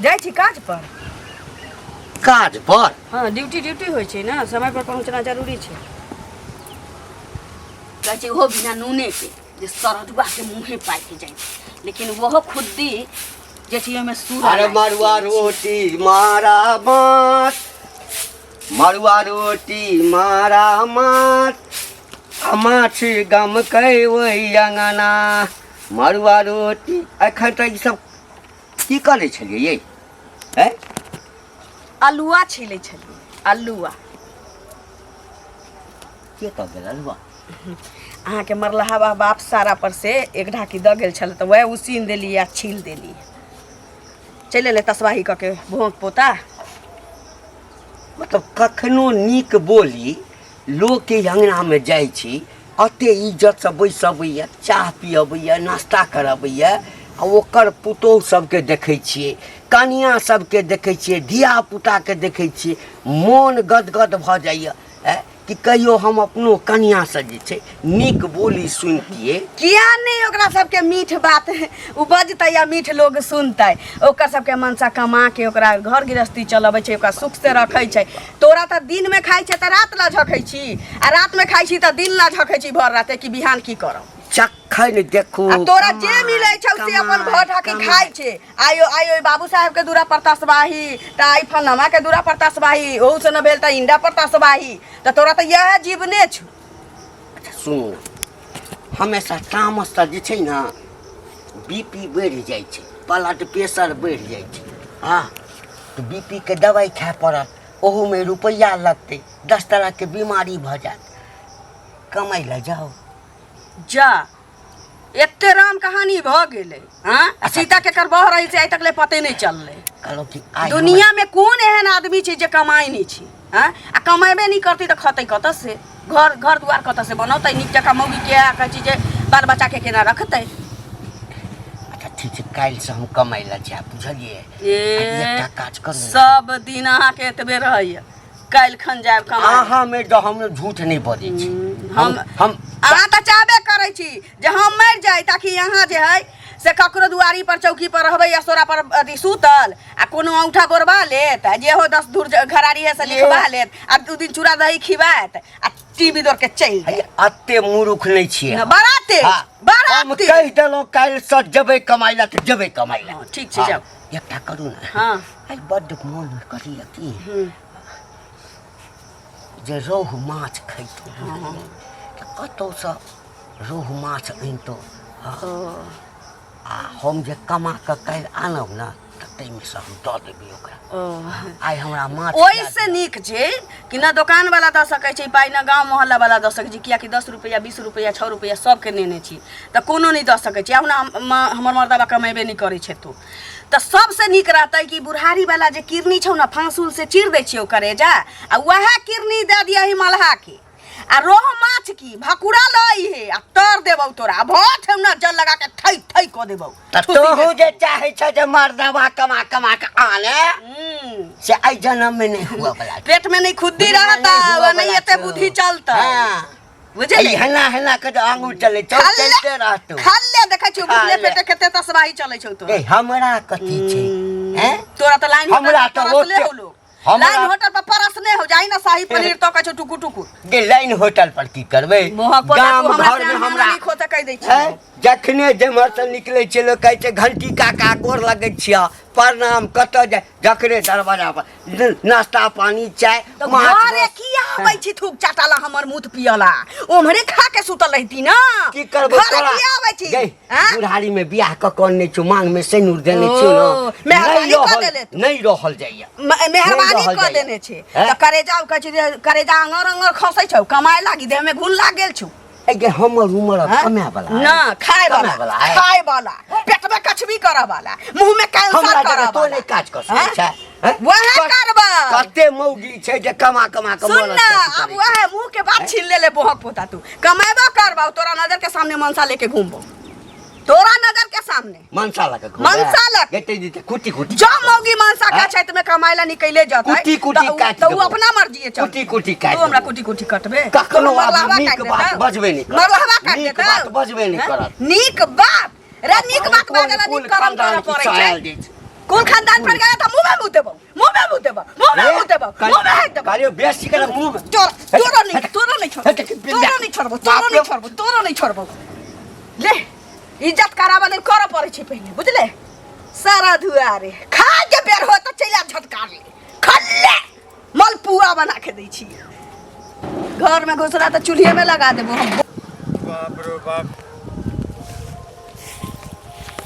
जाइ छी काज पर। काज पर? हँ, ड्यूटी ड्यूटी होइ छै ने, समय पर पहुँचना जरूरी छै। कहै छै ओहो बिना नूने के जे सरदुआ के मुँहे पाकि जाइ छै, लेकिन ओहो खुद्दी जे छै ओहिमे सूरा अरे लागि मड़ुआ जाइ छै। रोटी मारा माछ, मड़ुआ रोटी मारा माछ, आ माछ गमकै ओहि अङ्गना, मड़ुआ रोटी। एखन तऽ ई सब की करै छलियै यै? हैं? अल्लुआ छीलै छलियै अल्लुआ। के कऽ गेल अल्लुआ? अहाँके मरलहा बाप सारा पर से एक ढाकी दऽ गेल छल, तऽ वएह उसीन देली आ छील देली। चलि एलै तसबाही कऽ के भोंक पोता। मतलब कखनो नीक बोली लोकके अङ्गनामे जाइ छी, एते इज्जतसँ बैसबैए, चाह पियबैए, नाश्ता करबैए, आ ओकर पुतोहु सबके देखै छियै, कनिआँ सबके देखै छियै, धियापुताके देखै छियै, मोन गदगद भऽ जाइए। आँय, कि कहियो हम अपनो कनिआँसँ जे छै नीक बोली सुनितियै। किया नहि ओकरा सबके मीठ बात ओ बजतै या मीठ लोग सुनतै? ओकर सबके मनसा कमा के ओकरा घर गृहस्थी चलबै छै, ओकरा सुख से रखै छै। तोरा तऽ दिनमे खाइ छै तऽ रात ला झखै छी, आ रातमे खाइ छी तऽ दिन ला झखै छी, भर राते कि बिहान की करब। जखन देखू आ तोरा जे कमाइ, मिलै छौ से अपन कमाइ, घर ढाकी कमाइ। खाइ छै। आइ आइ ओहि बाबू साहेब के दूरा पर तसबाही तऽ आइ फलनामा के दूरा पर तसबाही, ओहू से न भेल तऽ इंडा पर तसबाही, तऽ तोरा तऽ इएह जीवने छौ। अच्छा सुनू ने, हमेशा तामससँ जे छै ने बी पी बढ़ि जाइ छै, ब्लड प्रेशर बढ़ि जाइ छै। हँ, तऽ बी पी के दवाइ खाय पड़त, ओहूमे रुपैआ लगतै, 10 तरहके बीमारी भऽ जायत। कमाइ लए जाउ। जा, एते राम कहानी भऽ गेलै। हाँ, आ सीता के कर बह रही से आइ तक ले पते नहीं चललै। कहलहुँ कि आइ दुनिया में कोन एहन आदमी छै जे कमाइ नहीं छै? हाँ, आ कमेबे नहीं करतै तऽ खतै कतऽ से? घर घर दुआर कतऽ से बनौतै? नीक जकाँ मौगी के आ कहै छै जे बाल बच्चा के केना रखतै? अच्छा ठीक छै, काल्हिसँ हम कमाइ लए जायब, बुझलियै? ए, आ एकटा काज करू ने। सब दिन अहाँके एतबे रहैया, काल्हि खन जायब कमाइ। अहाँ मे तऽ हम झूठ नहि बजै छी। हम अहाँ तऽ चाहबे करै छी जे हम मरि जाय ताकि अहाँ जे है से ककरो दुआरी पर चौकी पर रहबै या सोरा पर अथी सुतल, आ कोनो औंठा बोरबा लेत, आ जे हो 10 धूर घरारी है से लिखबा लेत, आ 2 दिन चूड़ा दही खिबायत आ टीवी दौड़ के चलि है, जायत। एते मूर्ख नहि छियै न, हम। बड़ा तेज, हाँ, बड़ा हम तेज। कहि देलहुँ काल्हिसँ जेबै कमाइ लए तऽ जेबै कमाइ लए। हाँ, ठीक छै, हाँ, जाउ। एकटा करू ने। हाँ। आइ बड्ड मोन करैए की जे रोहु माछ खैतहुँ, तऽ कतहुसँ रोहु माछ अनितहुँ। हाँ। आ हम जे कमा कऽ काल्हि आनब ने तऽ ताहिमे सँ हम दऽ देबै ओकरा। आइ हमरा माछ ओहिसँ नीक छै कि ने दोकान वाला दऽ सकै छै पाइ, ने गाँव मोहल्ला वाला दऽ सकै छै, कियाकि 10 रुपैआ 20 रुपैआ 6 रुपैआ सबके नेने छी तऽ कोनो नहि दऽ सकै छै। अहुना हमर मर्दबा कमेबे नहि करै छै। तू तऽ सबसँ नीक रहतै कि बुढ़ारी वाला जे किरनी छौ ने, फाँसुल से चीर दै छियै ओ करेजा, आ वएह किरनी दऽ दियही मलहा के, आ रोहु माछ की भकुरा लई हे आ तर देबौ तोरा, भऽ ठेहुना जल लगा के थै थै कऽ देबौ। तऽ तोहू जे चाहै छ जे मर्दबा कमा कमा के आने, से एहि जन्म में नहीं हुआ वाला। पेट में नहीं खुद्दी रहता नहीं हुआ नहीं वाला एते छौ। बुद्धि चलता। हाँ। बुझलियै? ई हेना हेना के जे आंगुर चलै छौ, चलते रहतौ। खल्ले देखै छियौ, खा भुखले ले। पेटे कते तसबाही चलै छौ तोरा। ए, हमरा कथी छै? हैं? तोरा तऽ लाइन होटल हमरा पर तऽ परसले ओते हो लोग। हमरा लाइन होटल पर परसने हो जाई ना, शाही पनीर तो कहै छौ टुकु टुकु। गे, लाइन होटल पर की करबै? मोहक पोता, गाम तू हमरा घर से में हमरा हमरा नहीं खोते कहि दै हैं? छी। जखने जेम्हर से निकलै छियै, लोक कहै छै घंटी काका गोर लगै छियै, प्रणाम। कतऽ जाय, जखने दरवाजा पर नाश्ता पानी चाय तऽ माछ घरे मांस। किया आबै छी थूक चाटाला हमर मुँह पियला? ओम्हरे खा के सुतल रहती ना। की करबै घरे तोरा? किया आबै छी? गै, आँ? बुढ़ारी में बियाह कऽ कऽ नहि छौ, मांग में सिनूर देने छियौ ओ, ने, मेहरबानी नहि कऽ रहल देले तू। नहि रहल जाइया। मेहरबानी रहल कऽ जाइया। देने छै हैं? तऽ करेजा कहै छै जे करेजा आंगर आंगर खसै छौ, कमाए लागी देह में घुन लाग गेल छौ। ए गे, हमर उमर हैं? कमाए वाला है। ना खाए वाला, कमाए वाला है। खाए वाला, पेट में कछबी करऽ वाला, मुंह में कैंसर हमरा करऽ जगह तो वाला। नहि काज कऽ सकै हैं? छै, हैं? वएह करबा। कते मौगी छै जे कमा कमा कऽ सुन मरल ना, छै, अब की करै छै? वएह मुंह के बात छीन ले ले बोहक पोता। तू कमेबो करबा, तोरा नजर के सामने मनसा लेके घूमबो, तोरा नजर के सामने। मनसा लऽ कऽ घूमबै? मनसा लऽ के। गेते जीते कुटी कुटी जो मौगी मनसा के हैं? छै में कमाए ला निकले जतै कुटी कुटी तऽ उ- काटि तऽ उ देबौ। अपना मर्जी चल। कुटी कुटी काटि तू हमरा देबौ। कुटी कुटी कटबे? कखनो तोहर आब मरलहवा नीक काटि बात देतौ? बजबे नहि करत। मरलहवा काटि नीक देतौ? बात बजबे नहि हैं? करत। नीक बात रे, नीक बात कोन बाजला कुल नीक करम खानदान करऽ की पड़ै छै। चायल जे छै। कुल खानदान पर गया त मुंह में मुंह देबो, मुंह में मुंह देबो, मुंह में मुंह देबो, मुंह में हाथ देबो। कहलियो बेसी कर मुंह में। तोरा तोरा नहीं, तोरा नहीं छोड़बो, तोरा नहीं छोड़बो, तोरा नहीं छोड़बो, तोरा नहीं छोड़बो। ले इज्जत कराबा लेल करऽ पड़ै छै पहिने, बुझले? सारा दुआरे खा के बेर हो तऽ चलि आ झटकार ले खल्ले मलपुआ बना के दै छी। घर में घुसरा तऽ चूल्हे में लगा देबो हम। बाप रो बाप।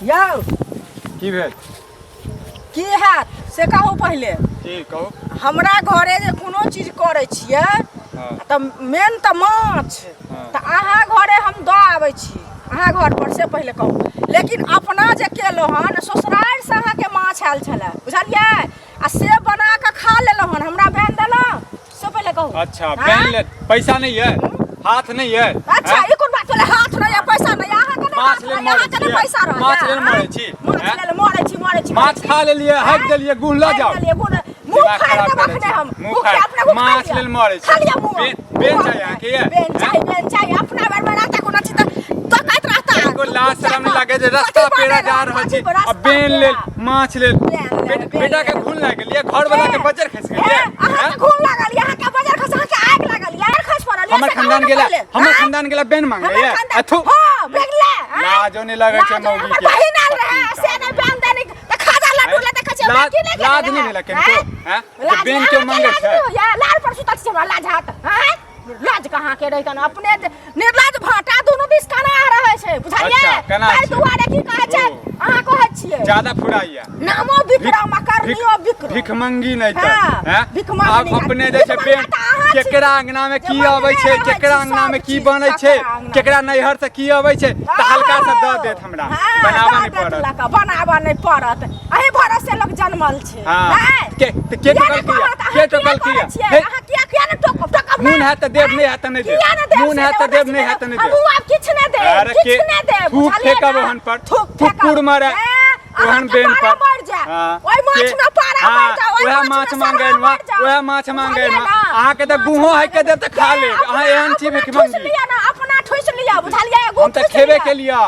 यौ। की भेल? की हैत से कहू पहिले। की कहू? हमरा घरे जे कोनो चीज करै छियै तऽ मेन तऽ माछ, तऽ अहाँ घरे हम दऽ आबै छी, अहाँ घर पर से पहिले कहू। लेकिन अपना जे केलहुँ हन, ससुरारिसँ अहाँके माछ आयल छलै, बुझलियै? आ से बना कऽ खा लेलहुँ हन, हमरा बेन देलहुँ से पहिले कहू। अच्छा बेन ले पैसा नहीं है, हाथ नहीं है। अच्छा हैं? ई कोन बात भेलै? हाथ नहीं है, पैसा नहीं है, अहाँके नहि माछ हाथ लेल नहीं है, अहाँके मरै नहि छी, पैसा रहै। माछ लेल मरै छी, माछ हैं? लेल मरै छी, मरै छी, माछ मरै छी। खा लेलियै, हटि देलियै, गुह लऽ हटि जाउ। देलियै, गुह लऽ- मुँह दिमाग फाड़ि खराब देब करै अखने छी। हम। मुँह मुँह फाड़ि- अपने मुँह माछ खा लिअ। लेल मरै छी। खा लिअ मुँह। बेन मुँह चाही अहाँके ये? बेन चाही, बेन चाही। अपना बेर में रहता कोनो चीज तऽ तकैत रहता। एगो लाज शरम नहि लागै जे कथी रस्ता पेड़ा बनेलहुँ? जा रहल छी कथी आ रास्ता बेन लेल पेड़ा? माछ लेल। बेन लेल, बेन बेटा के लेल। घून लागि गेल ये, घर वाला के बजर खसि गेल ये, अहाँके हैं? घून लागल ये, अहाँके बजर खस, अहाँके आगि लागल ये, आर खसि पड़ल ये, हमर से कहू खानदान ने गेला, पहिले। हमर आँय? खानदान गेला बेन मांगे हमर ये। खानदान- अथु। हाँ, बेन ले, आँय? लाजो नहि लगै छै लाजो- मौगी हमर के। बहिन आयल रहै, से नहि बेन देनी, तऽ खाजा लड्डू ले देखै छियै, लाज- की नहि केने लाज नहि रहै? भेलै कनिको, आँय? आँय? लाज बेन अहाँके के मांगे लाज छै। नहि होइए? लाल पर सुतल छी हमरा लाज हैत, आँय? लाज कहाँ के रहितन, अपने निर्लाज भाटा दुनू दिस कना रहै छै, बुझलियै? अच्छा, कना ताहि छै। दुआरे की कहै छै, ओ। अहाँ कहै छियै ज्यादा फुराइया। नामो विक्रम आ करनियो विक्रम। भिखमंगी नहीं तऽ हाँ, हैं? भिखमंगी आब नहीं। अपने जे छै भिखमंगा बेन तऽ अहाँ छी। केकरा अंगना में जे की अबै छै, मंगने रहै केकरा छी अंगना में सब की चीज, बनै छै, ककरा अंगना। केकरा नैहर से की अबै छै, तऽ हल्का से दऽ देत हमरा। हाँ, बनाबऽ दऽ नहीं देत पड़त। लऽ कऽ, बनाबऽ नहि पड़त। अही भरोसे लोक जनमल छै। हाँ। आँय? के तऽ के किया टोकल नहि किया? कहत? अहाँ के किया टोकल करै किया? छियै? हे। अहाँ किया किया नहि टोकब? टोकब मोन नहि? हैत तऽ देब, नहि हैत तऽ नहि देब। किया नहि देब? मोन से हैत तऽ देब, देब, नहि हैत तऽ नहि देब। हमहूँ आब किछु नहि देब, अरे किछु के नहि देब, थूक बुझलियै फेकब ने? ओहन पर, थूक फेकब। कुकुर मरे। ए, ओहन अहाँके बेन पारा पर। मरि जाय। हाँ। ओहि माछ के- में पारा हाँ, मरि जाय, ओहि ओएह माछ माछ में मांगे सरहा नुआ, मरि जाय। ओएह माछ मांगे बुझलियै नुआ। ने? अहाँके तऽ माछ गुहो है के देब तऽ खा के लेब। अहाँ अपना- एहन छी अपना भिखमंगी। ठूसि लिअ ने, अपना ठूसि लिअ, बुझलियै? एगो हम तऽ ठूसि खेबे लिअ। के लिअ,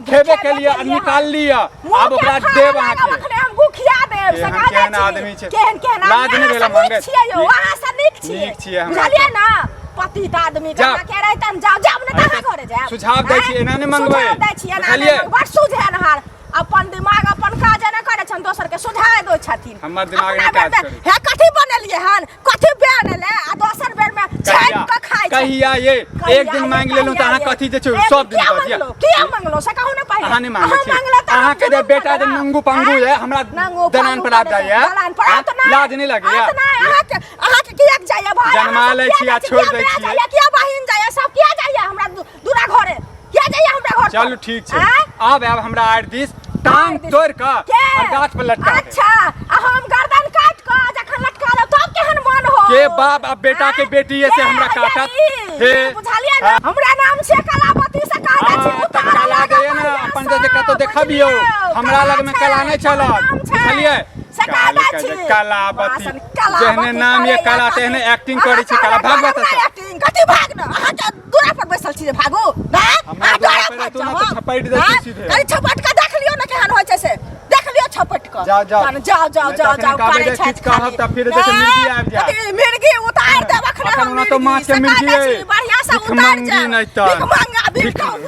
खेबे के लिअ, खेबे के निकाल लिअ। मुँह आब के ओकरा फाड़ा देब लागब अहाँके। अखने हम गुखिया देब, से केहन- कह दै केहन छी। आदमी छै। केहन केहन आदमी? लाज नहि अहाँ भेल सँ नीक मांगैत। छियै यौ, नीक- अहाँ सँ नीक छियै। नीक छियै हमरा बुझलियै सँ। ने? पतित आदमी जाउ। केना के रहितन, जाउ, जाउ, नहि तऽ अहाँ घरे जायब। सुझाव दै छी, एना नहि मंगबै। सुझाव दै छी, एना नहि बुझलियै? मंगबै। बड़ सुझेनहार। अपन दिमाग अपन काज नहि करै छन, दोसर के सुझाव दै छथिन। हमर दिमाग अपना नहि काज बेर में, करै। हे कथी बनेलियै हन, कथी बनेलै, आ दोसर बेर में छानि कहिया कऽ खाइ छै। कहिया ये कहिया एक दिन ये, मांगि लेलहुँ तऽ कहिया अहाँ ये। कथी जे छै एक सब दिन किया दऽ दिअ। मंगलहुँ? किया मंगलहुँ से कहू ने पहिले। अहाँ नहि मांगै अहाँ छी। मंगलहुँ तऽ हम अहाँके जे जरूर बेटा जे मंगलहुँ। नंगू पंगू आँय? ये, हमरा नंगू दलान पंगू पर आबि करै छै। जाइए। दलान पर आँय? आयत नहि। लाज नहि लगैए? आयत नहि। अहाँके किया जाइए भाय? जन्मा अहाँ सब लै किया छी आ जाइ छी? छोड़ि किया दै माय छियै? जाइए? किया बहिन जाइए? सब किया जाइए हमरा दूरा घरे? किया जाइए हमरा घर पर? चलू ठीक छै। आँय? आब आयब हमरा आड़ि दिस, टांग तोड़ि कऽ के? और गाछ पर लटका देब। अच्छा, आ हम गर्दन काटि कऽ जखन लटका देब तब केहन मन हो? के बाप आ बेटा के आँय? बेटी ये से के हमरा हैया काटत? ई? हे? बुझलियै ने? हाँ। हमरा नाम छै कलावती से कह दै छी, हाँ, तऽ उतारऽ कला लागब दैये ने, बढ़िआँ अपन सँ, जे कतौ देखबियौ। बुझलियौ? हमरा लगमे छै, कला नहि चलत, नाम छै। बुझलियै? से कह दै काली छी। कहै छै, कलावती। वासन, कलावती जेहने नाम ये करैया कला, कथी? तेहने एक्टिंग करै छी, अहाँ कला। कहबै भाग करब एतऽ नहि सँ। एक्टिंग, कथी भाग ने? अहाँके दूरा पर बैसल छी जे भागू? नहि? हमरा अहाँ दुआर दुआरा पर पर एतौ ने जाउ। तऽ छपटि दै छी आँय? सीधे। कनि छपटि कऽ देख लियौ ने केहन होइ छै से। देख लियौ छपटि कऽ। जाउ, जाउ। तहन जाउ, जाउ, नहि जाउ, तखने जाउ, कहबै करै जे छथि किछु कहब खाली। तऽ फिर जे छै मिर्गी आबि जायत। अथी मिर्गी उतारि देब अखने अखन हम ओना तऽ मिर्गी। माछ के से मिर्गी कह दै छी, अइ। बढ़िआँ सँ उतारि भिखमंगी जायब। नहि तऽ। भिखमंगा, भिखमंगी।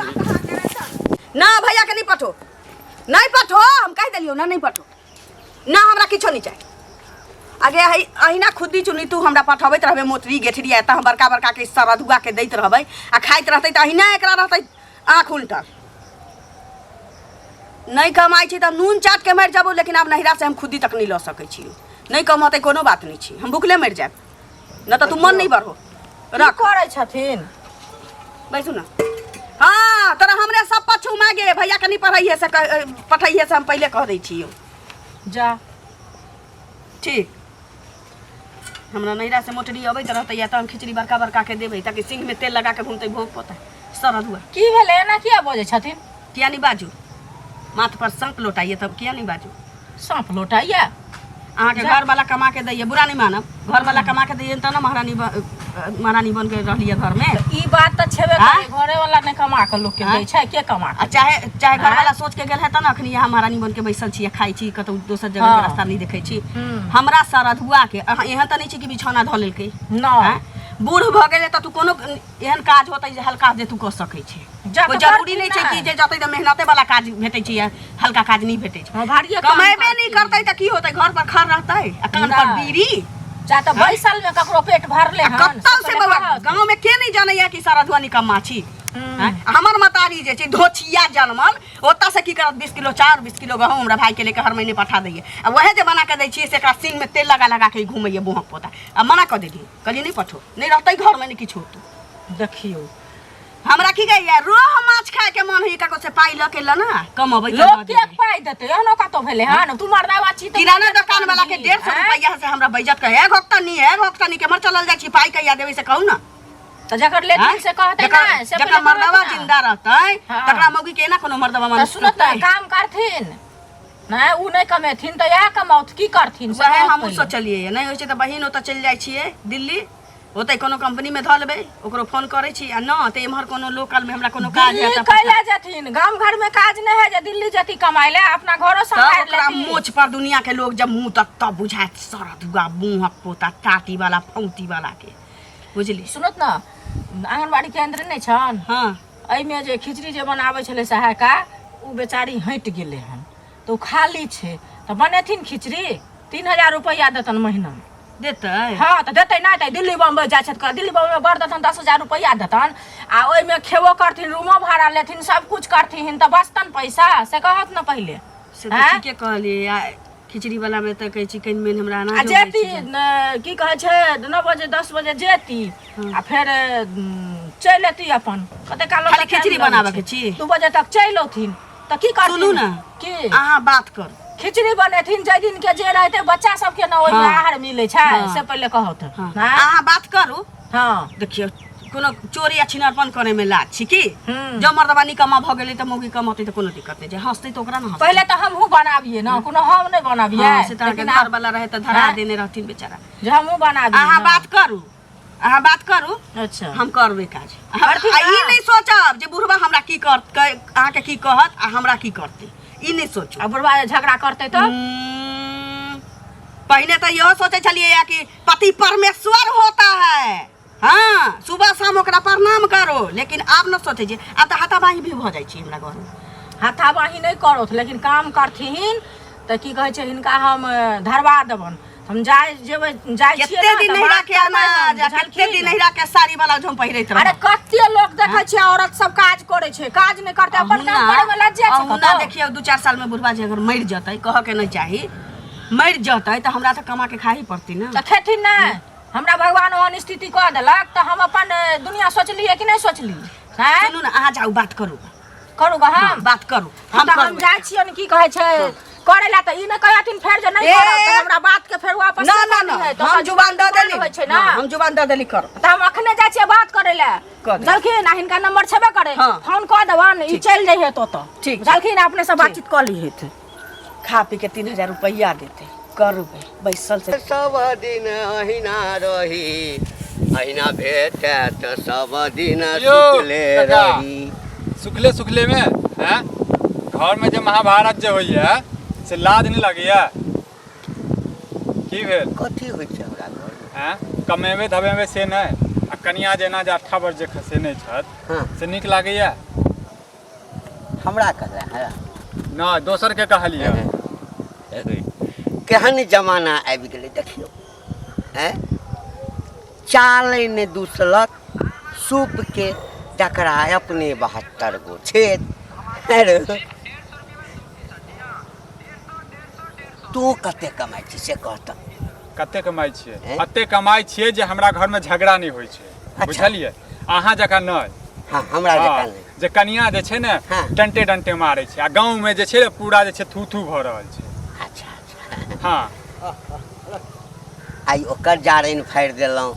भिखमंगा। ना भैया के नहीं पठो, नहीं पठो, हम कह देलियौ ना नहीं पठो ना, हमरा किछो नहीं चाही। आगे है अहिना खुद्दी चुनी तू हमरा पठबैत रहबे मोटरी गेठरी, एतऽ हम बड़का बड़का के सरधुआ के दैत रहबै आ खाइत रहतै तऽ अहिना एकरा रहतै आँख उलटल। नहीं कमाइ छी तऽ नून चाट के मरि जाबो, लेकिन आब नहिरा से हम खुद्दी तक नहीं लऽ सकै छी। नहीं कमतै कोनो बात नहीं छी, हम भुखले मरि जायब, न तऽ तू मन नहीं बढ़ो। रख करै छथिन। बैसू ना। हाँ तोरा हमरे सब पछू मागे भैया के नहीं पढ़ाइए से पठाइए से हम पहले कह दै छियौ। जा ठीक, हमरा नैहरा से मोटरी अबैत रहतै या तऽ हम खिचड़ी बड़का बड़का के देबै ताकि सिंह में तेल लगा के भूनतै भोग पोतै सरधुआ। की भेलै, एना किया बजै छथिन? किया नहीं बाजू, माथ पर सांप लोटाइए तब किया नहीं बाजू? सांप लोटाइए? अहाँके घर वाला कमा के दैया, बुरा नहीं मानब, घर वाला कमा के दैया तब ना महारानी महारानी बन के रहलियै घर में। ई बात तऽ छेबे आँय? करे, घरे वाला नहि कमा के लोक के दै छै, के कमा आ के? चाहे चाहे घर आँय? वाला सोच के गेल है तब ना अखनी यहाँ महारानी बन के बैसल छी, खाइ छी, कतौ दोसर जगह के रास्ता नहीं देखै छी। हमरा सरधुआ के अहाँ एहन तऽ नहि छै कि बिछौना धऽ लेलकै। नहि। आँय? बूढ़ भऽ गेलै तऽ तू कोनो एहन काज होतै जे हल्का जे तू कऽ सकै छी। जा कोइ तऽ जरूरी करथिन नहि छै कि नहि। जे जतै तऽ मेहनते वाला काज भेटै छै या हल्का काज नहि भेटै छै। हँ, भारिये काम कमेबे नहि करथिन। करतै तऽ की होतै? घर पर खर रहतै आ कान पर नहि। बीड़ी। जा तऽ बैसल मे ककरो पेट भरले आ हन। कतौ से पहिले बौआ कहत। गाँव में के नहीं जानैया कि सारा निकम्मा छी। आँय? हमर मतारी जे छै धोछिया जनमल, ओतऽ से की करत, 20 किलो चाउर, 20 किलो गहूँम हमरा भाई के लेके हर महीने पठा दैया, आ वएह जे बना के दै छियै से एकरा सींग में तेल लगा लगा के घूमैया बुहक पोता। आ मना कऽ देलियै, कहलियै नहि पठो, नहि रहतै घर में नहि किछु होतौ। देखियौ हमरा की कहैया, रोह माछ खाय के मन होइया, ककरो से पाइ लऽ के ल ना कमबै तऽ लोक दऽ के देबै। पाइ देतै? एहनो कतौ भेलै हन? तू मर्दावा छी तऽ किराना दुकान वाला के 150 आँय? रुपया से हमरा बेइज्जत कहे, ए घोकतनी, ए घोकतनी, केम्हर चलल जाइ छी, पाइ कहिया देबै से कहू ना। तऽ जकर लेथिन आँय? से कहतै जकर नहि से जकर पहिले मर्दवा कहत ना। जिंदा रहतै तकरा मौगी के एना कोनो मर्दवा तऽ मानुस सुनत करतै? काम करथिन नहि, उ नहि कमेथिन तऽ इएह कमाउत, की करथिन से वएह कहत हमहूँ पहिले। सोचलियै, नहि होइ छै तऽ बहिन ओतऽ चलि जाइ छियै दिल्ली, ओतै कोनो कंपनीमे धऽ लेबै, ओकरो फोन करै छी, आ न तऽ एम्हर कोनो लोकलमे हमरा कोनो काज दिल्ली हैत तऽ कैला जेथिन? गाम घर में काज नहि है जे दिल्ली जेती कमाइ ले? अपना घरो तब सम्हारि ओकरा लेती। मोछ पर दुनिया के लोग जब मुँह तक तब बुझायत सरधुआ मुँहक पोता टाटी वाला फौती वाला के, बुझली? सुनत न, आंगनबाड़ी केंद्र नहि छन? हाँ। एहिमे जे खिचड़ी जे बनाबै छलै सहायका, ओ बेचारी हटि गेलै हन तऽ ओ खाली छै, तऽ बनेथिन खिचड़ी, 3000 रुपैआ देतन महीना। देतै? हँ तऽ देतै नहि तऽ दिल्ली बम्बई जाइ छथि, दिल्ली बम्बई बड़ देतन, 10,000 रुपैआ देतन, आ ओहिमे खेबो करथिन, रूमो भाड़ा लेथिन, सब कुछ करथिन, तऽ बचतन पैसा से कहत ने पहिले। से तऽ आँय? ठीके कहलियै, आ खिचड़ी वाला मे तऽ कहै छी कनि मेन हमरा आ अनाज जेती न, की कहै छै, 9 बजे 10 बजे जेती आ फेर चलि अयती अपन, कते काल खाली खिचड़ी बनाबऽके छी? 2 बजे तक चलि औथिन तऽ की करथिन? सुनू ने। की? अहाँ बात करू। खिचड़ी बनेथिन, जाहि दिन के जे रहतै, बच्चा सबके ने ओहिमे आहार मिलै छै। से पहिले कहत। हाँ। अहाँ बात करू। हाँ। देखियौ, कोनो चोरी आ छिनरपन करे में लाज छी की? जब मर्दबा निकम्मा भऽ गेलै तऽ मौगी कमतै तऽ कोनो दिक्कत नहि छै, हँसतै तऽ ओकरा ने हँसतै। पहिले तऽ हमहूँ बनाबियै ने, कोनो हम नहि बनाबियै? हाँ, से तऽ अहाँके लेकिन घर वाला रहै तऽ धरा देने रहथिन बेचारा। जे हमहूँ बनाबियै अहाँ ने। बात करू, अहाँ बात करू। अच्छा। हम करबै काज। करथिन आ ई ना? नहि सोचब जे बुढ़बा हमरा की कर अहाँके की कहत आ हमरा की करतै, ई नहि सोचू। आ बुढ़बा जे झगड़ा करतै तऽ? पहिने तऽ इहो सोचै छलियै कि पति परमेश्वर होता है, हाँ, सुबह शाम ओकरा प्रणाम करो, लेकिन आब न सोचै छियै, आब तऽ हाथाबाही भी भऽ जाइ छै हमरा घरमे। हाथाबाही नहि करौथ, लेकिन काम करथिन तऽ की कहै छै, हिनका हम धरबा देबनि। हम जाइ जेबै, जाइ छियै कते ने, दिन तऽ नहिरा बात के करबै अनाज हम, आ कते दिन बुझलखिन? नहिरा के साड़ी वाला हम पहिरैत अरे रहब। कते लोक देखै छियै औरत सब काज करै छै, काज नहि करतै, अपन काम अहुना करै मे लज्जा छै अहुना कतौ। देखियौ, 2-4 साल में बुढ़बा जे अगर मरि जेतै, कहऽ के नहि चाही, मरि जेतै तऽ हमरा तऽ कमा के खाही पड़तै ने। तऽ खेथिन नहि? हमरा भगवान ओहन स्थिति कऽ देलक तऽ हम अपन दुनिया सोचलियै कि नहि सोचली? आँय? सुनू ने, अहाँ जाउ, बात करू। करू गऽ हम? बात करू। हम हम तऽ हम करबै। जाइ छियनि, की कहै छै, करै लए, तऽ ई नहि कहथिन फेर जे नहि ए, करब, तऽ हमरा बात के फेर वापस ना नहि ना करनी ना है, तऽ हम ओकर जुबान दऽ देली। होइ छै ने। हाँ, हम जुबान दऽ देली, करू। तऽ हम अखने जाइ छियै बात करै लए। कऽ दे। बुझलखिन? आ हिनका नंबर छेबे करै, फोन कऽ देबनि, ई चलि जइहे तो तऽ। ठीक छै। बुझलखिन? अपने से बातचीत कऽ लिहेथ। खा पी के 3000 रुपैआ देतै, करबै बैसल से। सब दिन अहिना रही, अहिना भेटत सब दिन यौ, सुतले काका। रही। सुखले सुखले में हैं, घर में जे महाभारत जे होइया से लाज नहीं लगैया? की भेल? कथी होइ छै हमरा घरमे? हैं, कमेबे धबेबे से नहि, आ कनिया जेना जे अट्ठा वर्ष जे खसेने छथि से नीक लागैया? हमरा कहला है? नहि, दोसर के कहलियै। केहन जमाना आबि गेलै देखियौ, हैं, चालै ने दुसलक सूपके जकरा अपने 72 गो छेद। अरे तू कते कमाइ छी से कह तऽ। कते कमाइ छियै? हैं? एते कमाइ छियै जे हमरा घरमे झगड़ा नहि होइ छै। बुझलियै? अहाँ जकाँ नहि। हाँ, हमरा जकाँ नहि। जे कनिया जे छै ने डंटे डंटे मारै छै, आ गाँवमे जे छै ने पूरा जे छै थू थू भऽ रहल छै। अच्छा अच्छा। हाँ। आइ ओकर जारनि फाड़ि देलहुँ,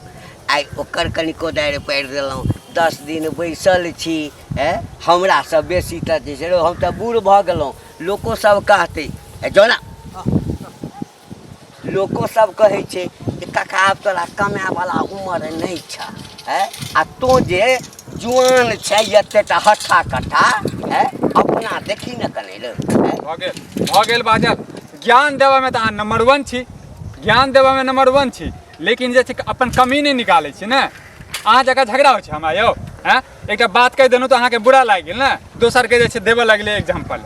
आइ ओकर कनि कोदारि पारि देलहुँ, 10 दिन बैसल छी। हैं, हमरासँ बेसी तऽ जे छै, हम तऽ बूढ़ भऽ गेलहुँ, लोको सब कहतै, ए जो ना, लोको सब कहै छै जे काका आब तोरा कमाए वाला उमर नहि छ हैं आ तों जे जुआन छै एतेटा हट्ठा कट्ठा हैं अपना देखी ने कने रे हैं? भऽ गेल, भऽ गेल बाजल। ज्ञान देबऽमे तऽ अहाँ नम्बर वन छी, ज्ञान देबऽमे नम्बर वन छी, लेकिन जे छै अपन कमी नहि निकालै छी ने। अहाँ जकाँ झगड़ा होइ छै हमरा यौ? आँय, एकटा बात कहि देलहुँ तऽ अहाँके बुरा लागि गेल ने, दोसरके जे छै देबऽ लगलै एग्जाम्पल।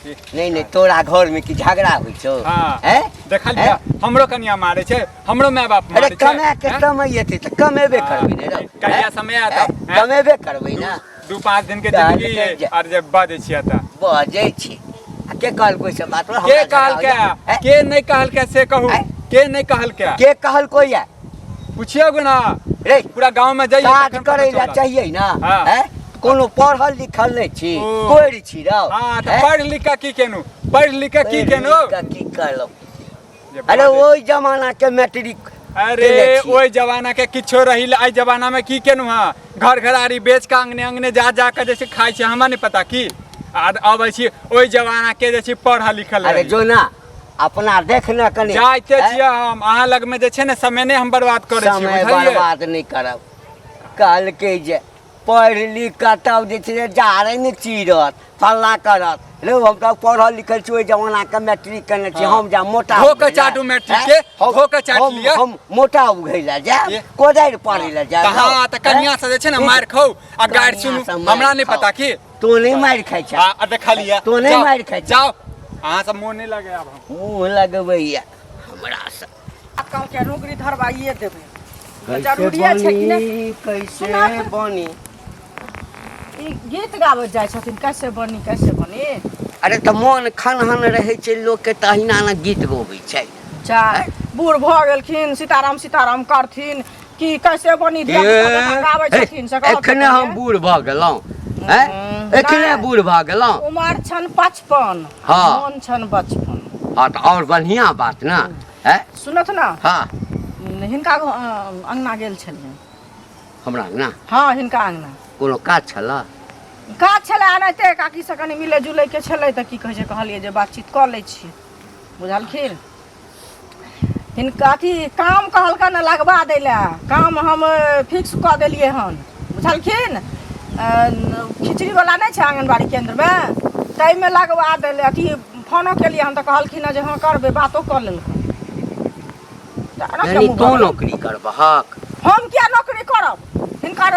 नहि नहि, तोरा घर में की झगड़ा होइ छौ? हाँ। हैं? देखलियै, हमरो कनिया मारै छै, हमरो माय बाप अरे मारै छै। कमाए के हैं? समय एतै तऽ कमेबे हाँ, करबै ने रौ। कहिया हैं? समय आयत? हैं? हैं? कमेबे करबै ने। 2-5 दिन के कहलकै जिंदगी है, जे- आर जे बाजै छियै तऽ बजै छी आ के कहलकै से बात? के हमरा झगड़ा कहलकै? होइया? हैं? के नहि कहलकै से कहू। हैं? के नहि कहलकै? के कहलकै या? पुछियौ ना। रे, पूरा गाँव में जाइए काज तखन पता करै लए चलत। चाहिए ना। हाँ। हैं? कोनो पढ़ल लिखल नहि छी, ओ। कोरि छी रौ। हाँ, तऽ हैं? पढ़ लिख कऽ की केलहुँ? पढ़ लिख कऽ की पढ़ि केलहुँ? लिख कऽ की करलहुँ? जे अरे बाजै। ओहि जमाना के मैट्रिक अरे केने छी। ओहि जमाना के किछो रही, एहि जमाना में की केलहुँ हँ? घर घरारी बेच कऽ अंगने अंगने जा जा कऽ जे छै खाइ छै, हमरा नहि पता की। आर अबै छी ओहि जमाना के जे छै पढ़ल लिखल अरे रही। जो ना, अपना देख ने कनि। जाइते हैं? छियै हम, अहाँ लग में जे छै ने समय नहि हम बर्बाद करै छी, समय बुझलियै? बर्बाद नहि करब। कहलकै जे पढ़ि लिख कऽ तब जे छै से जारनि चीरत, फल्लाँ करत। रौ, हम तऽ पढ़ल लिखल छी, ओहि जमानाके मैट्रिक केने छी। हाँ। हम जा मोटा धो कऽ उघै लए। चाटू मैट्रिक हैं? के, धो कऽ चाटि लिअ। हम मोटा उघै लए जायब, ये। कोदारि पारै लए जायब? तऽ हाँ, तऽ कनिया से जे छै ने मारि खाउ आ गारि सुनू, कनियाँ से मारि हमरा नहि खाउ। पता की। तों नहि मारि खाइ छह। आ देखलियै। तों नहि जाउ, मारि खाइ छह। जाउ, अहाँ सब मोन नहि लगे आब हम। मुँह लगबैया हमरासँ। कहलकै नौकरी धरवाइए देबै। कैसे जरूरिये छै कि नहि? बनी, कैसे सुना तऽ। बनी? ई गीत गाबैत जाइ छथिन, कैसे बनी कैसे बनी। अरे तऽ मोन खनहन रहै छै लोकके तऽ अहिना ने गीत गबै छै। जा, बूढ़ भऽ गेलखिन, सीताराम सीताराम करथिन कि कैसे बनी, धिया पुता जकाँ गाबै छथिन से कहब तऽ एखने हम कहियै। बूढ़ भऽ गेलहुँ? हैं? एखने नहि। बूढ़ भऽ गेलहुँ? उमर छन 55, हाँ। मोन छन बचपन। हाँ, तऽ आओर बढ़िआँ बात ने। हैं? सुनत ना। हाँ। हिनका अंगना गेल छलियै। हमरा अंगना? हाँ, हिनका अंगना। कोनो काज छल? काज छलै एनाहिते, काकीसँ कनि मिलै जुलैके छलै, तऽ की कहै छै, कहलियै जे बातचीत कऽ लै छी, बुझलखिन। हिनका अथी काम कहलकनि लगबा दै लए, काम हम फिक्स कऽ देलियै हन, बुझलखिन। खिचड़ीवला नहि छै आङ्गनबाड़ी केन्द्रमे, ताहिमे लगबा दै लए अथी फोनो केलियै हन, तऽ कहलखिन हँ जे हँ करबै, बातो कऽ लेलखिन। तऽ एना किया यानी मुँह तों भऽ गेल? नौकरी करबहक? हम किया नौकरी करब? हिनकर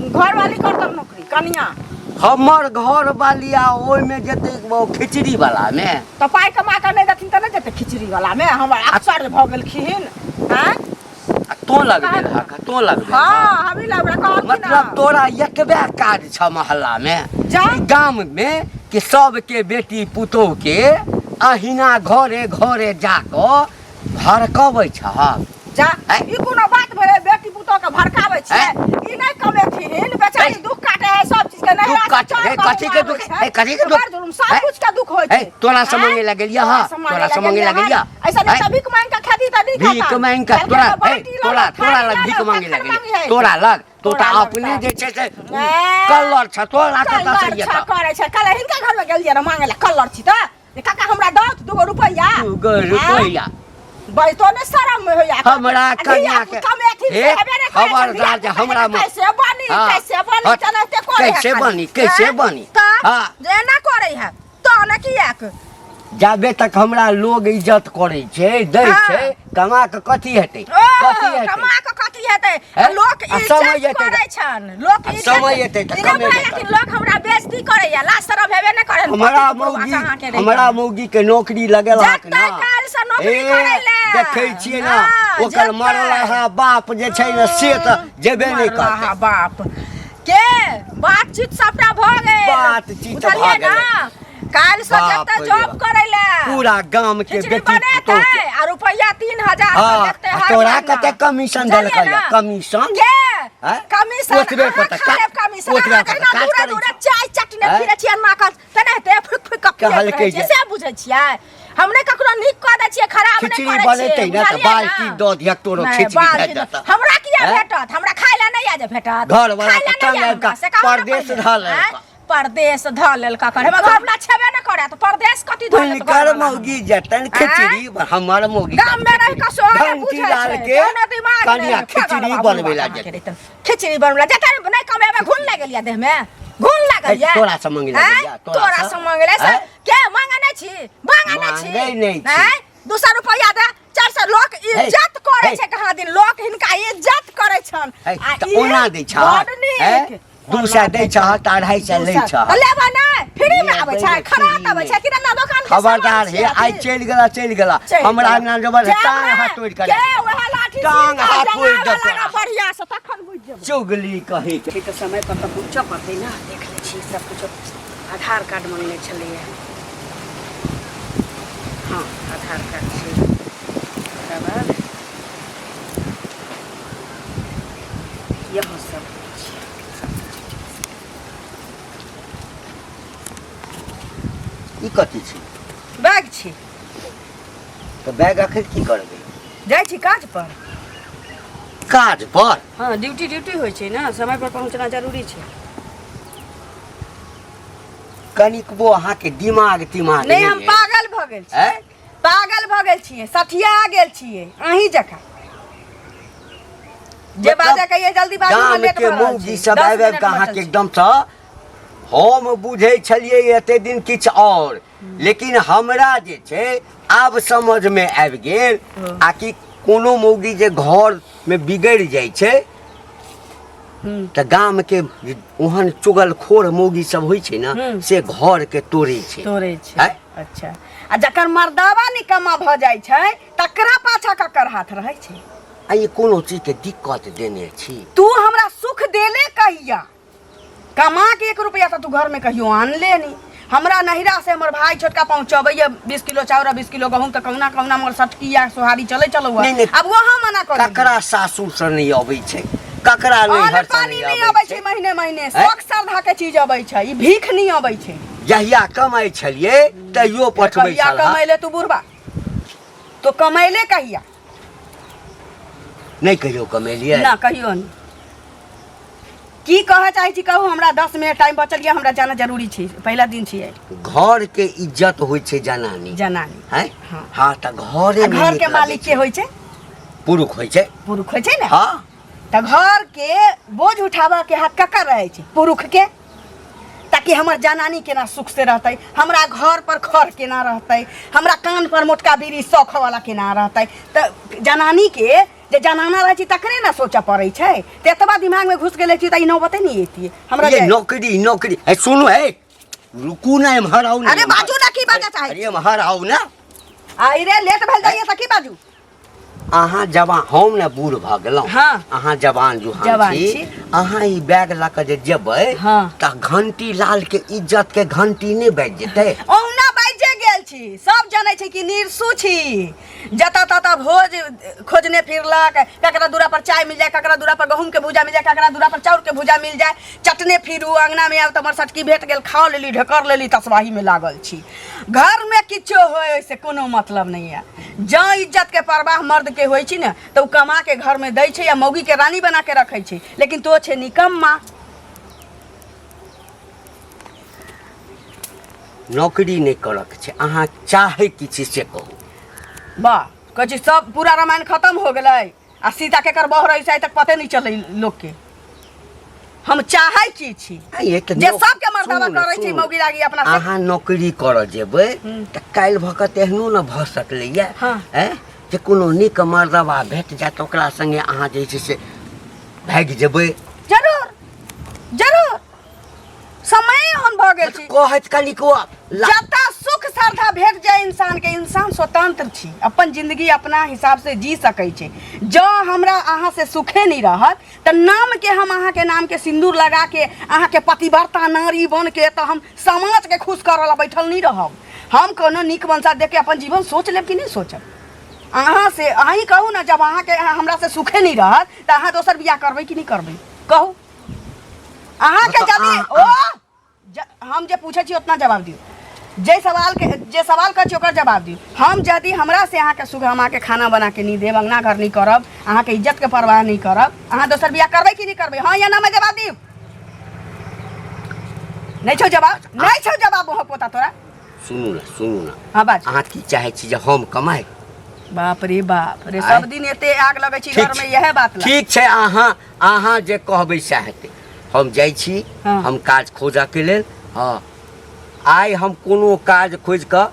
घरवाली करतन नौकरी, कनिया। हमर घरवाली आ ओहिमे जेतै ओ खिचड़ी वाला मे? तऽ पाइ कमा कऽ नहि देथिन तऽ नहि जेतै खिचड़ी वाला मे? हमर आश्चर्य भऽ गेलखिन। आँय, आ तों लगबेलहक? तों लगबेलहक? हँ, हमही लगबे कहलखिन। मतलब तोरा एतबे काज छ मोहल्ला मे, जा। ई गाम मे, कि सबके बेटी पुतोह के अहिना घरे घरे जाकऽ भड़कबै छहक? जा। आँय? ई कोनो बात भेलै, बेटी पुतोह के भड़काबै छियै? आँय? ई नहि कमेथिन बेचारी, आँय? दुख काटे है सब चीज के, दुख नैहरा से काटे चाउर है, गहूम कथी के आबै दुख? छै। है, कथी के दुख? बड़ जुलुम, सब आँय? कुछ के दुख होइ है, छै। तोरा से आँय? मांगे लए गेलियै तोरा हँ? से मांगे तोरा से लए मांगे लए गेलियै गेलियै? हँ? ऐसा नहि आँय? तऽ भीख मांगि कऽ खेती तऽ नहि भीख खाता। मांगि कऽ कहलकै तोरा तऽ हे, बाटी लऽ तोरा लऽ, तोरा थारी लग लऽ भीख लऽ, मांगे लए तखन गेलियै? मांगी है। तोरा लग तो तोरा तऽ लग अपने तऽ। जे छै से ए, कलर छ, तोरा कतऽ से कलर एतऽ? छ करै छै। काल्हि हिनका घरमे गेलियै रऽ मांगे लए, कलर छी तऽ जे काका हमरा दऽ दूगो रुपैआ। दूगो रुपैआ। बजतो ने शरम होइया। हमरा कन्या के कमेथिन से हे, हेबे नहि करै छै। खबरदार जे हमरा कैसे बनी, हाँ, कैसे बनी, हट, तेनाहिते करै है कैसे खाली। बनी, कैसे हैं? बनी? तऽ हाँ। जे एना करै है तऽ ने किएक? जाबे तक हमरा लोग इज्जत करै छै, दै हाँ। छै, कमा कऽ कथी हेतै? ओ, कथी हेतै? कमा कऽ कथी हेतै? हैं? लोक आ समय इज्जत एतै करै छन, लोक आ इज्जत समय एतै तऽ ई नहि कमेबे बुझै छथिन, करतै। लोक हमरा बेइज्जती करैया, लाज शरम हेबे नहि करैन। हमरा पति पुरवा मौगी अहाँके रहि हमरा गेल। मौगी के नौकरी लगेलक जेतै ना, काल्हिसँ नौकरी ए, करै लए। देखै छियै ने। हँ, ओकर जेतै। मरलाहा बाप जे छै ने से तऽ जेबे नहि मरलाहा करतै। बाप के बातचीत सबटा भऽ गेल। बातचीत भऽ बुझलियै गेलै। ना, काल्हिसँ बाप जेतै रे जॉब बाप। करै लए, पूरा गाम के खिचड़ी बेटी बनेतै पुतोह के। आ रुपैआ 3000 हाँ, देतै आ हर तोरा महीना। कते कमीशन बुझलियै देलकै? ना? कमीशन के हैं? कमीशन ओतबे अहाँ पर तऽ खा काज- लेब कमीशन। ओतबे अहाँ पर तऽ कहिना काज दूरे करै दूरे छी। चाय चटने हैं? फिरै छियै, नाक तेनाहिते फुक फुक कऽ पियैत कहलकै रहै छियै, जे- से बुझै छियै? हम नहि ककरो नीक कऽ दै छियै, खराब नहि खिचड़ी करै छियै, बनेतै ने तऽ बुझलियै बाल्टी ना? दऽ दिहक तोरो, नहि, खिचड़ी बाल्टी भेट दऽ- जेतऽ। हमरा किया हैं? भेटत? हमरा खाय लए नहि यऽ जे भेटत। घरवला खाय लए के नहि तंग यऽ आबि कऽ हमरा, से कहू ने परदेश पहिले। धऽ लेलकऽ। आँय? परदेश धऽ लेलका कर, हमर घरवला छेबे नहि करे त परदेश कथी धऽ लेत हुनकर घरवला? मौगी जतन खिचड़ी हमर मौगी गाम में रहि कऽ सोहरे घंटी बुझै लाल छै के कोनो दिमाग नहि कनिया है, पागल खिचड़ी बाबू बनबै ला अहाँके जेतै रहितन। खिचड़ी बनबै ला जेतै नहि कमेबै घुन लागि गेल देह में घुन लागल हे, ये तोरा से मांगे लागल आँय? या, तोरा तोरा से? से मांगे से आँय? के मांगे नहि छी मांगे नहि छी मांगे नहि छी। आँय? 200 रुपया दे 400 लोक इज्जत करे हे। छै कहाँ दिन लोक हिनका इज्जत करे छन हे, आ तऽ ई ओना दै छह बड नीक। हैं? 200 दै छह तऽ 250 लै छह तऽ लेबै नहि फ्री में आबै छै लेबै, खरात फ्री आबै में। छै किराना दोकान के खबरदार सामान हे छियै आइ अथी। चलि गेला चलि गेला चलि हमरा गेला। अंगना जबर जायब टांग ने, हाथ तोड़ि कऽ के वएह लाठी टांग सीधा हाथ तोड़ि जमाबऽ देतौ। लागब बढ़िया से तखन बुझि जेबै चुगली कहै के तऽ समय पर तऽ पहुँचऽ पड़तै ने देख लै छी सब किछो आधार कार्ड मङ्गने छलैए हँ आधार कार्ड छै तकर बाद इहो सब छै ई कथी छी बैग छी तऽ बैग अखन की करबै जाइ छी काज पर काज पर हँ ड्यूटी ड्यूटी होइ छै ने समय पर पहुँचना जरूरी छै कनिकबो अहाँके दिमाग तिमाग नहि हम अछि? पागल भऽ गेल छी आँय? पागल भऽ गेल छियै सठिया गेल छियै अहीं जकाँ जे मतलब बाजऽ के ये जल्दी बाजू गाम हम लेट के भऽ रहल मौगी छी सब 10 आबि आबि मिनट कऽ बचल अहाँके छै एकदमसँ हम बुझै छलियै एते दिन किछु आओर लेकिन हमरा जे छै आब समझमे आबि गेल आ कि कोनो मौगी जे घरमे बिगड़ि जाइ छै तऽ गामके ओहन चुगलखोर मौगी सब होइ छै ने से घरके तोड़ै छै तोड़ै छै आँय? अच्छा आ जकर मर्दावा निकम्मा भऽ जाइ छै तकरा पाछा ककर हाथ रहै छै आ ई कोनो चीजके दिक्कत देने छी तू हमरा सुख देले कहिया कमा के एक रुपया तऽ तू घर में कहियो आनले नहीं हमरा नहिरा से हमर भाई छोटका पहुंचबैया 20 किलो चाउर आ 20 किलो गहूम तऽ कहुना कहुना हमर सटकी या सोहारी चलै चलौ नहीं, नहीं। अब वहाँ मना कर ककरा सासुरसँ नहि अबै छै ककरा अन्न नैहरसँ पानी नहि नहीं अबै अबै छै छै महीने महीने हैं? शौक श्रद्धा के चीज अबै छै ई भीख नहीं अबै छै जहिया कमाइ छलियै तहियो पठबै कहिया छलहा कमैले तू बुढ़बा तो कमैले कहिया नहि कहियो कमेलियै ना कहियो नहीं की कहऽ चाहै छी कहू हमरा 10 मिनट टाइम बचल यऽ हमरा जाना जरूरी छै पहिला दिन छियै घर के इज्जत होइ छै जनानी जनानी हैं हाँ। हाँ तऽ घरे आ मे घर नीक के लगै मालिक के छै। होइ छै पुरुष होइ छै पुरुष होइ छै ने हाँ तऽ घर के बोझ उठाबऽ के हक ककर रहै छै पुरुष के ताकि हमर जनानी केना सुख से रहतै हमरा घर पर खर केना रहतै हमरा कान पर मोटका बीड़ी शौख वाला केना रहतै तऽ जनानी के जे जनाना रहै छै तकरे ने सोचऽ पड़ै छै तऽ एतबा दिमागमे घुसि गेलै छी तऽ ई नौबते नहि अयतियै हमरा ये जे- नौकरी नौकरी है सुनू है रुकू ना एम्हर आउ ना अरे बाजू ना की बाजऽ चाहै अरे एम्हर आउ ना आई रे लेट भेल जाइए तऽ की बाजू अहाँ जवान हम ने बूढ़ भऽ गेलहुँ हाँ। अहाँ जवान जुहान जवान छी छी। अहाँ ई बैग लऽ कऽ जे जेबै हाँ। तऽ घंटी लाल के इज्जत के घंटी नहि बाजि जेतै ओहुना बाजि गेल छी सब जनै छै कि निरसू छी जतऽ ततऽ भोज खोजने फिरलक ककरा दूरा पर चाय मिल जाए ककरा दूरा पर गहूँम के भूजा मिल जाए ककरा दूरा पर चाउर के भूजा मिल जाए चटने फिरू अंगना में आयल तऽ हमर सटकी भेट गेल खा लेली ढेकर लेली तसबाही में लागल छी घर में किछो होय से कोनो मतलब नहीं है जँ इज्जत के परवाह मर्द के होइ छै ने तऽ ओ कमा के घर में दै छै या मौगी के रानी बना के रखै छै लेकिन तो छै निकम्मा नौकरी नहि करक छै अहाँ चाहै की छी से कहू वाह कहै छी सब पूरा रामायण खत्म हो गेलै आ सीता केकर बह रही से आइ तक पते नहीं चलै लोक के हम चाहै की छी आ, ये तऽ जे सबके मर्दावा सुनू ने, करै छै सुनू। मौगी लागी अपना से अहाँ नौकरी करऽ जेबै तऽ काल्हि भऽ कऽ तेहनो ने भऽ सकलैए हाँ। ऐं जे कोनो नीक मर्दबा भेट जायत ओकरा सङ्गे अहाँ जे छै से भागि जेबै जरूर जरूर समय ओहन भऽ गेल छै कहैत कनिको जतऽ सुख श्रद्धा भेट जाए इंसान के इंसान स्वतंत्र छी अपन जिंदगी अपना हिसाब से जी सकै छै जँ हमरा अहाँ से सुखे नहि रहत तऽ नाम के हम अहाँ के नाम के सिंदूर लगा के अहाँ के पतिव्रता नारी बन के तऽ हम समाज के खुश करऽ ला बैठल नहि रहब हम कोनो नीक वंशा देख के अपन जीवन सोच लेब कि नहि सोचब अहाँ से अहीं कहू ने जब अहाँके हमरा से सुखे नहि रहत तऽ अहाँ दोसर बियाह करबै कि नहि करबै कहू अहाँके मतलब यदि अहाँ- ओ हम जे पूछै छी उतना जवाब दियौ जे सवाल के जे सवाल करै छी ओकर जवाब दियौ हम यदि हमरा से अहाँके सुख हम अहाँके खाना बना के नहि देब अंगना घर नहि करब अहाँके इज्जत के परवाह नहि करब अहाँ दोसर बियाह करबै कि नहि करबै हँ या ना में जवाब दियौ नहि छौ जवाब नहि छौ जवाब वहाँ पोता तोरा सुनू ने, सुनू ने। हाँ, बाज। अहाँ की चाहै छी जे हम कमाइ? बाप रे बाप रे, आँय? सब दिन एते आग लगै छै ठीक घर में, छै। इएह बात ला। ठीक छै, अहाँ अहाँ जे कहबै सएह हेतै। हम जाइ छी। हाँ। हम काज खोजऽके लेल। हँ, आइ हम कोनो काज खोजि कऽ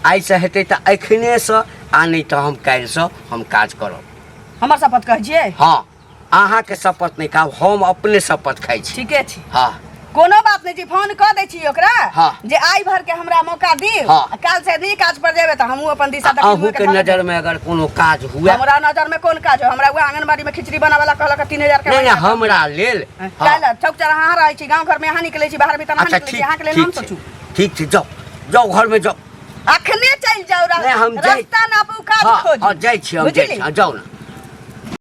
आइसँ हेतै तऽ एखनेसँ, आ नहि तऽ हम काल्हिसँ हम काज करब। हमर शपथ कहै छियै? हँ, अहाँके शपथ नहि खाब, हम अपने शपथ खाइ छी। ठीके छै। हँ। कोनो बात नहि छै, फोन कऽ दै छी ओकरा। हाँ। जे आइ भर के हमरा मौका दियौ। हाँ। आ काल्हि से नहि काज पर जेबै तऽ हमहूँ अपन दिशा दक्षिण अहूँके मुँह के नजर में अगर कोनो काज हुए? हमरा नजर में कोन काज हो? हमरा वएह आंगनबाड़ी में खिचड़ी बनावे ला कहलक 3000 के। नहीं नहीं, हमरा लेल। हाँ। काल्हि चौक चौराहा अहाँ रहै छी, गाँव घर में अहाँ निकलै छी, बाहर भीतर अहाँ अच्छा निकलै छी, ठीक। अहाँके लेल हम ठीक छै। सोचू? ठीक छै, जाउ जाउ, घर में जाउ। अखने चलि जाउ। नहि, हम जाइ- रास्ता नापू, काज हाँ खोजू। हाँ, जाइ छी हम, जाइ छी। बुझली? हाँ, जाउ ने।